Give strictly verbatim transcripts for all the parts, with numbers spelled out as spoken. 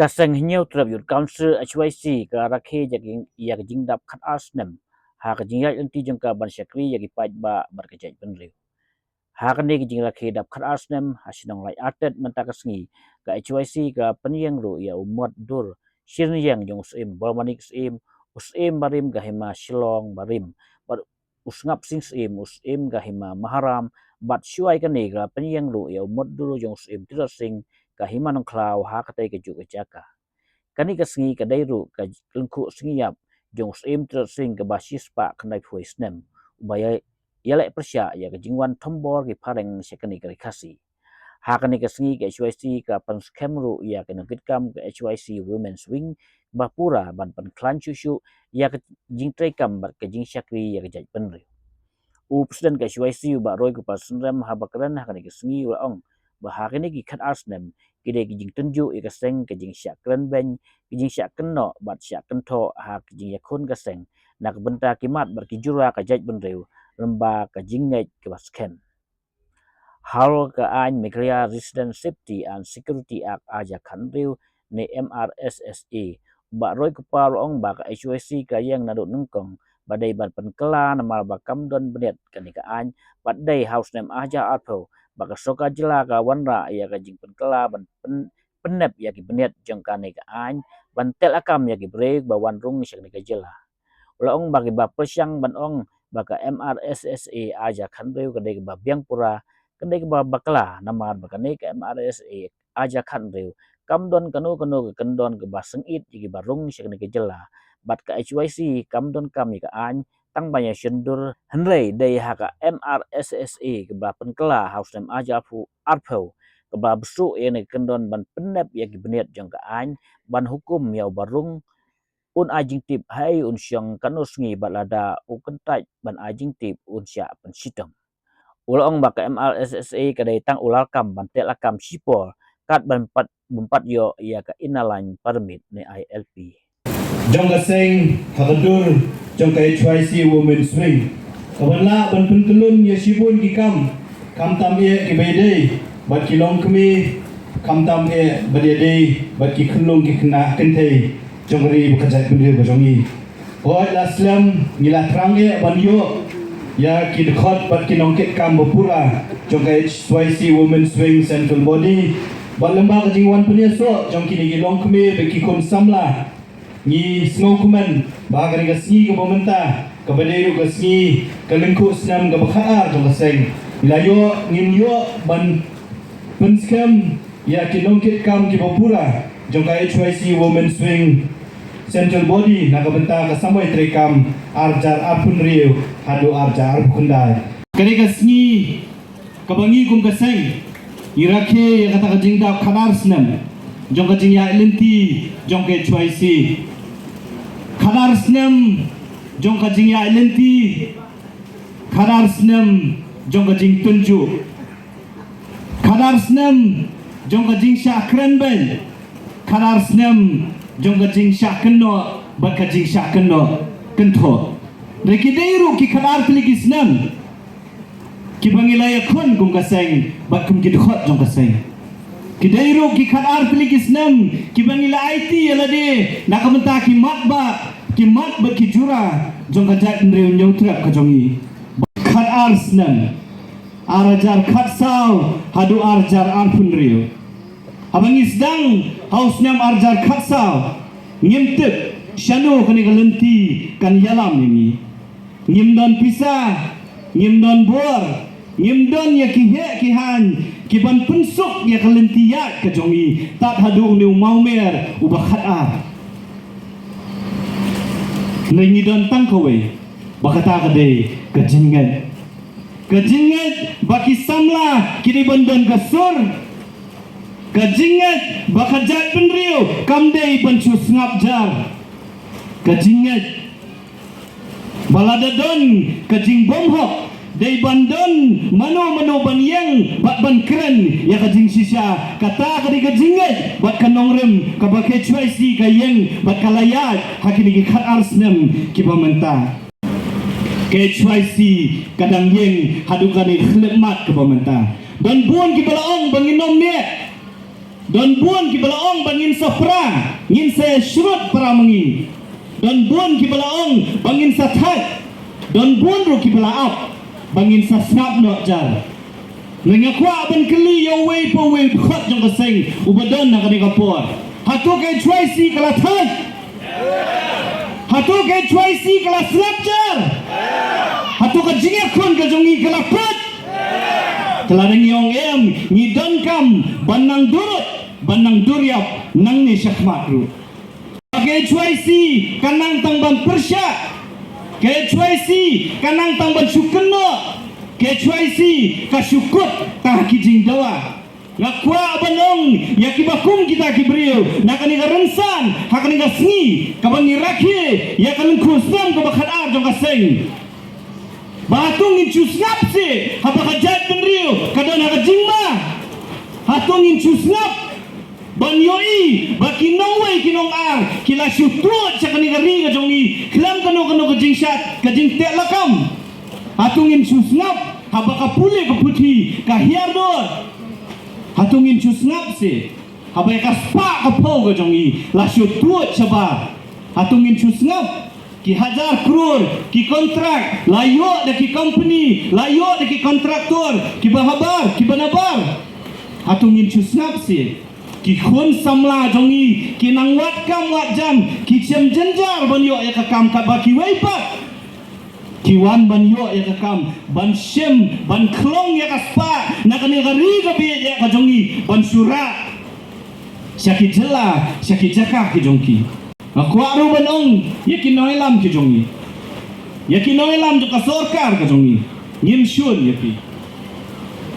Ka seng Hynñiewtrep Youth Council, H Y C, ka rakhe ïa ka jing, ïa ka jingdap khatar snem ha ka jingïaid lynti jong ka ban shakri ïa ki paidbah bad ka jaitbynriew. Ha kane ka jingrakhe dap khatar snem ha shnong Laitartet mynta ka sngi, ka H Y C ka pynïeng ruh ïa u mot dur shirynïeng jong u Syiem Bormanik Syiem, u Syiem barim ka Hima Shillong barim, bad u Sngap Sing Syiem, u Syiem ka Hima Maharam, bad shuwa ïa kane ka pynïeng ruh ïa u mot dur jong u Syiem Tirot Sing ka Hima Nongkhlaw ha katei kajuh ka jaka. Kane ka sngi ka dei ruh ka lyngkhuh sngi ïap jong u Syiem Tirot Sing kaba shispah khyndaiphew snem, uba ïa, ïaleh pyrshah ïa ka jingwan thombor ki phareng sha kane ka ri Khasi. Ha kane ka sngi ka H Y C ka pynskhem ruh ïa ka nongkitkam ka H Y C Women's Wing ba pura ban pynkhlaiñ shuh shuh ïa ka jingtreikam bad ka jingshakri ïa ka jaitbynriew. U President ka H Y C, u Bah Roy Kupar Synrem, haba kren ha kane ka sngi u la ong ba ha kine ki khatar snem ki dei ki jingtynjuh ïa ka seng, ka jingshah kren beiñ, ka jingshah kynnoh bad shah kynthoh ha ka jingïakhun ka seng na ka bynta ki mat bad ki jura ka jaitbynriew lyngba ka jingngeit kaba skhem. Halor ka aiñ Meghalaya Resident Safety and Security Act ar hajar khathynriew ne M R S S A, u Bah Roy Kupar u la ong ba ka H Y C ka ïeng naduh nyngkong ba dei ban pynkylla namar ba kam don bniat kane ka aiñ, bad dei ha u snem ar hajar arphew ba ka sorkar jylla ka wanrah ïa ka jingpynkylla ban pyn-, pynnep ïa ki bniat jong kane ka aiñ ban tehlakam ïa ki briew ba wan rung sha kane ka jylla. U la ong ba kiba pyrshang ban ong ba ka M R S S A ar hajar khathynriew ka dei kaba biang pura, ka dei kaba bakla, namar ba kane ka M R S S A ar hajar khathynriew kam don kano kano ka kyndon kaba sngewsih ïa kiba rung sha kane ka jylla. Bad ka H Y C kam donkam ïa ka aiñ tang ban ïa shondur, hynrei dei ha ka M R S S A kaba pynkylla ha u snem ar hajar arphew kaba buh ïa kane ka kyndon ban pynnep ïa ki bniat jong ka aiñ, ban hukum ïa uba rung un ai jingtip haei un shong kano sngi bad lada u kyntait ban ai jingtip un shah pynshitom. U la ong ba ka M R S S A ka dei tang u lakam ban tehlakam shipor, kat ban pat, bym pat ïoh ïa ka Inner Line Permit ne I L P. Jong ka seng ha ka dur jong ka H Y C Women's Wing, ka ban lah ban pynkyllun ïa shibun ki kam, khamtam eh kiba ïadei bad ki longkmie, khamtam eh bad ïadei bad ki khyllung ki khynnah kynthei jong ka ri bad ka jaitbynriew ka jong ngi. Hooid, la slem ngi la thrang eh ban ïoh ïa ki dkhot bad ki nongkitkam ba pura jong ka H Y C Women's Wing Central Body. Bad lyngba ka jingwan pynïasoh jong kine ki longkmie bad ki khun samla, ngi sngewkmen ba ha kane ka sngi kaba mynta, kaba dei ruh ka sngi ka lyngkhuh snem kaba khatar jong ka seng, ngi la ïoh, ngin ïoh ban pynskhem ïa ki nongkitkam kiba pura jong ka H Y C Women's Wing Central Body na ka bynta ka samoi treikam ar hajar arphew hynriew haduh ar hajar arphew khyndai. Kane ka sngi kaba ngi kum ka seng ngi rakhe ïa kata ka jingdap khatar snem jong ka jingïaid lynti jong ka H Y C. Khatar snem jong ka jingïaid lynti, khatar snem jong ka jingtynjuh, khatar snem jong ka jingshah kren beiñ, khatar snem jong ka jingshah kynnoh bad ka jingshah kynnoh kynthoh. Hynrei ki dei ruh ki khatar tylli ki snem kiba ngi la ïakhun kum ka seng bad kum ki dkhot jong ka seng. Ki dei ruh ki khatar tylli ki snem kiba ngi la aiti ïa lade na ka bynta ki mat bad, ki mat bad ki jura jong ka jaitbynriew Hynñiewtrep ka jong ngi. Khatar snem, ar hajar khatsaw haduh ar hajar arphew hynriew. Haba ngi sdang ha u snem ar hajar khatsaw, ngim tip shano kane ka lynti kan ïalam ïa ngi. Ngim don pisa, ngim don bor, ngim don ïa ki heh ki haiñ ki ban pynsuk ïa ka lynti ïaid ka jong ngi, tad haduh une u mawmer uba khatar. Hynrei ngi don tang kawei, ba kata ka dei ka jingngeit. Ka jingngeit ba ki samla ki dei ban don ka sur. Ka jingngeit ba ka jaitbynriew kam dei ban shu sngap jar. Ka jingngeit ba lada don ka jingbymhok, dei ban don mano mano ban ïeng bad ban kren ïa ka jingshisha. Kata ka dei ka jingngeit bad ka nongrim kaba ka H Y C ka ïeng bad ka la ïaid ha kine ki khatar snem kiba mynta. Ka H Y C ka dang ïeng haduh kane ka khyllipmat kaba mynta. Don bun kiba la ong ba ngin ym miet. Don bun kiba la ong ba ngin sa pra, ngin sa shrut para ma ngi. Don bun kiba la ong ba ngin sa thait. Don bun ruh kiba la ap ba ngin sa sngap noh jar. Nga kwah ban kylli ïa uwei pa uwei u dkhot jong ka seng uba don ha kane ka por. Hato ka H Y C ka la thait? Hato ka H Y C ka la sngap jar? Hato ka jingïakhun ka jong ngi ka la kut? Ka la dang ïong em, ngi donkam ban nang durut, ban nang duriap nangne shakhmat ruh. Ka H Y C ka nang tang ban pyrshah. Ka H Y C ka nang tang ban shu kynnoh. Ka H Y C ka shu kut tang ha ki jingdawa. Nga kwah ban ong ïa kiba kum kita ki briew na kane ka rynsan, ha kane ka sngi kaba ngi rakhe ïa ka lyngkhuh snem kaba khatar jong ka seng, ba hato ngin shu sngap seh haba ka jaitbynriew ka don ha ka jingma? Hato ngin shu sngap ban ïohi ba ki nongwei ki nongar ki la shu tuid sha kane ka ri ka jong ngi khlem kano kano ka jingshad ka jingteh lakam? Hato ngin shu sngap haba ka pule ka puthi ka hiar dor? Hato ngin shu sngap seh haba ïa ka spah ka phew ka jong ngi la shu tuid shabar? Hato ngin shu sngap? Ki hajar klur ki kontrak la ïoh da ki kompani, la ïoh da ki kontraktor kiba habar, kiba nabar. Hato ngin shu sngap seh? Ki khun samla jong ngi ki nang wad kam wad jam, ki shem jynjar ban ïoh ïa ka kam, katba kiwei pat ki wan ban ïoh ïa ka kam, ban shim, ban khlong ïa ka spah na kane ka ri ka bieit ïa ka jong ngi, ban shu rah sha ki jylla, sha ki jaka ki jong ki. Nga kwah ruh ban ong ïa ki nongïalam ki jong ngi, ïa ki nongïalam jong ka sorkar ka jong ngi, ngim shun ïa phi.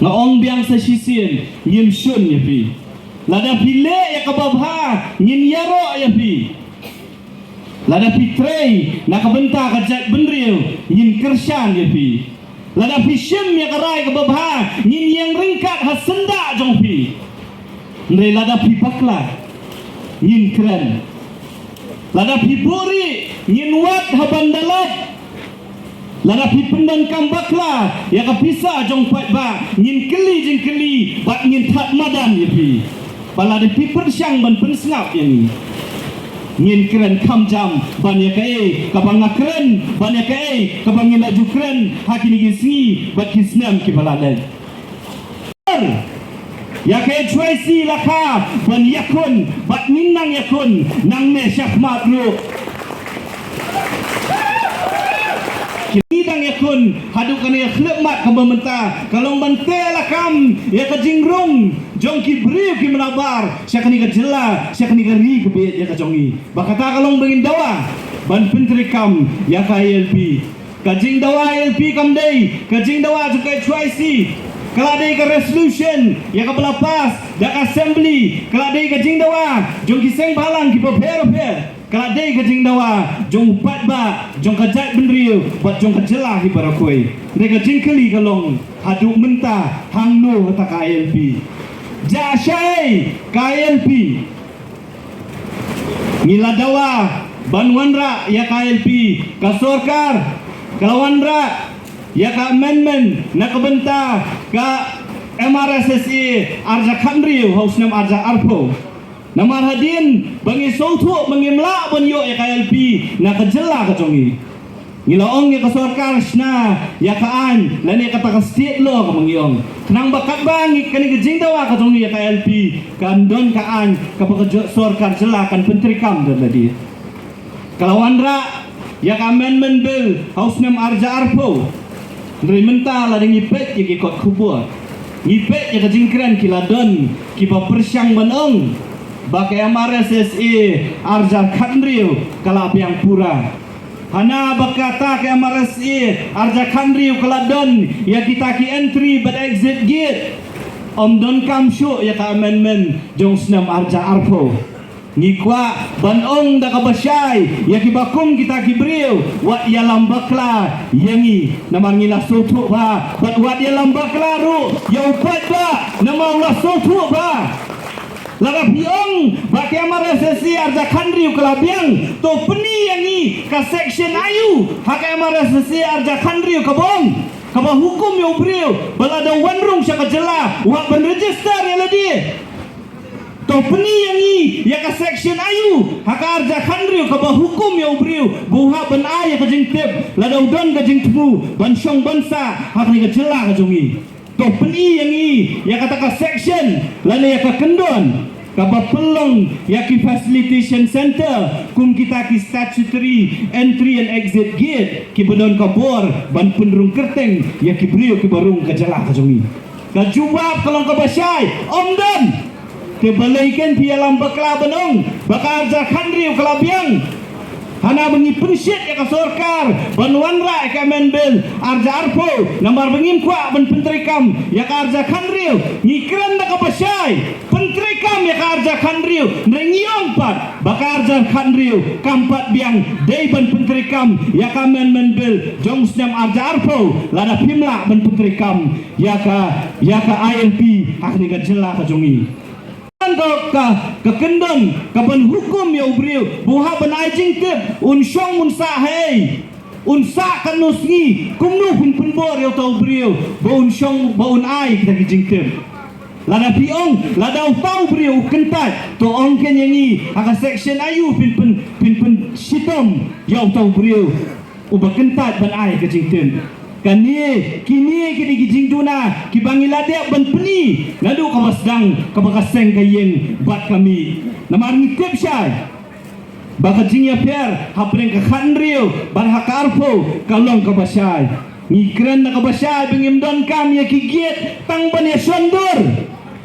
Nga ong biang sa shisien, ngim shun ïa phi. Lada phi leh ïa kaba bha, ngin ïaroh ïa phi. Lada phi trei na ka bynta ka jaitbynriew, ngin kyrshan ïa phi. Lada phi shim ïa ka rai kaba bha, ngin ïeng ryngkat ha syndah jong phi. Hynrei lada phi bakla, ngin kren. Lada phi buhrieh, ngin wad ha ban da lait. Lada phi pyndonkam bakla ïa ka pisa jong paidbah, ngin kylli jingkylli bad ngin thad madan ïa phi. Ba lada phi pyrshang ban pynsngap ïa ngi, ngin kren kham jam ban ïa kaei kaba nga kren, ban ïa kaei kaba ngi la ju kren ha kine ki sngi bad ki snem kiba la leit. Ïa ka H Y C la kha ban ïakhun bad ngin nang ïakhun nangne shakhmat ruh. Ki dang ïakhun haduh kane ka khyllipmat kaba mynta ka long ban teh lakam ïa ka jingrung jong ki briew ki mnabar sha kane ka jylla, sha kane ka ri ka bieit ïa ka jong ngi. Ba kata ka long ba ngin dawa ban pyntreikam ïa ka I L P. Ka jingdawa I L P kam dei ka jingdawa jong ka H Y C. Ka la dei ka resolution ïa kaba la pass da ka assembly. Ka la dei ka jingdawa jong ki seng bhalang kiba pher pher. Ka la dei ka jingdawa jong u paidbah, jong ka jaitbynriew bad jong ka jylla hi baroh kawei. Dei ka jingkylli ka long, haduh mynta hangno kata ka I L P? Jah shaei ka I L P? Ngi la dawa ban wanrah ïa ka I L P, ka sorkar ka la wanrah ïa ka amendment na ka bynta ka M R S S A arhajar khathynriew ha u snem arhajar arphew. Namar hadien ba ngi sngewthuh ba ngim lah ban ïoh ïa ka I L P na ka jylla ka jong ngi, ngi la ong ïa ka sorkar shna ïa ka aiñ lane kata ka state law kaba ngi ong. Khnang ba katba ngi kane ka jingdawa ka jong ngi ïa ka I L P kan don ka aiñ kaba ka sorkar jylla kan pyntreikam da lade. Ka la wanrah ïa ka amendment bill ha u snem arhajar arphew. Hynrei mynta lada ngi peit ïa ki kot khubor, ngi peit ïa ka jingkren ki la don kiba pyrshang ban ong ba ka M R S S A arhajar khathynriew ka la biang pura. Hana ba kata ka M R S S A arhajar khathynriew ka la don ïa kita ki entry bad exit gate. Ym donkam shuh ïa ka amendment jong u snem arhajar arphew. Ngi kwah ban ong da kaba shai ïa kiba kum kita ki briew, wat ïalam bakla ïa ngi namar ngi la sngewthuh bha, bad wat ïalam bakla ruh ïa u paidbah namar u la sngewthuh bha. Lada phi ong ba ka M R S S A arhajar khathynriew ka la biang, to pyni ïa ngi ka section aïu ha ka M R S S A arhajar khathynriew kaba ong, kaba hukum ïa u briew ba lada u wan rung sha ka jylla u hap ban register ïa lade. To pyni ïa ngi ïa ka section aïu ha ka arhajar khathynriew kaba hukum ïa u briew ba u hap ban ai ïa ka jingtip lada u don ka jingthmu ban shong ban sah ha kane ka jylla ka jong ngi. To pyni ïa ngi ïa kata ka section lane ïa ka kyndon kaba pynlong ïa ki facilitation center kum kita ki statutory entry and exit gate kiba don ka bor ban pynrung kyrteng ïa ki briew kiba rung ka jylla ka jong ngi. Ka jubab ka long kaba shai, ym don. Te balei ken phi ïalam bakla ban ong ba ka arhajar khathynriew ka la biang? Hana ba ngi pynshit ïa ka sorkar ban wanrah ïa ka amendment bill arhajar arphew, namar ba ngim kwah ban pyntreikam ïa ka arhajar khathynriew. Ngi kren da kaba shai, pyntreikam ïa ka arhajar khathynriew. Hynrei ngi ong pat ba ka arhajar khathynriew kam pat biang, dei ban pyntreikam ïa ka amendment bill jong snem arhajar arphew lada phim lah ban pyntreikam ïa ka, ïa ka I L P ha kane ka jylla ka jong ngi. Ka, ka, ka kyndon kaban hukum ïa u briew ba u hap ban ai jingtip, un shong un sah haei, un sah katno sngi, kumno phin pynbor ïa uta u briew ba un shong, ba un ai kita ki jingtip. Lada phi ong lada uta u briew u kyntait, to ong ken ïa ngi ha ka section aïu phin pyn, phin pynshitom ïa uta u briew uba kyntait ban ai ka jingtip. Kane, kine ki dei ki jingduna kiba ngi la dep ban pyni naduh kaba sdang kaba ka seng ka ïing bad ka mih. Namar ngi tip shai ba ka jingïapher hapdeng ka khathynriew bad ha ka arphew ka long kaba shai. Ngi kren da kaba shai ba ngim donkam ïa ki gate tang ban ïashon dur.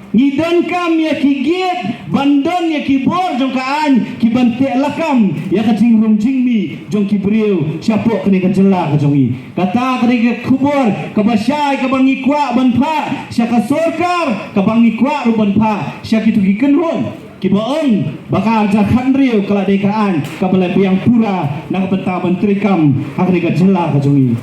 Ngi donkam ïa ki gate ban don ïa ki bor jong ka aiñ kiban teh lakam ïa ka jingrung jingmih jong ki briew shapoh kane ka jylla ka jong ngi. Kata ka dei ka khubor kaba shai kaba ngi kwah ban phah sha ka sorkar, kaba ngi kwah ruh ban phah sha kito ki kynhun kiba ong ba ka arhajar khathynriew ka la dei ka aiñ kaba la biang pura na ka bynta ban treikam ha kane ka jylla ka jong ngi.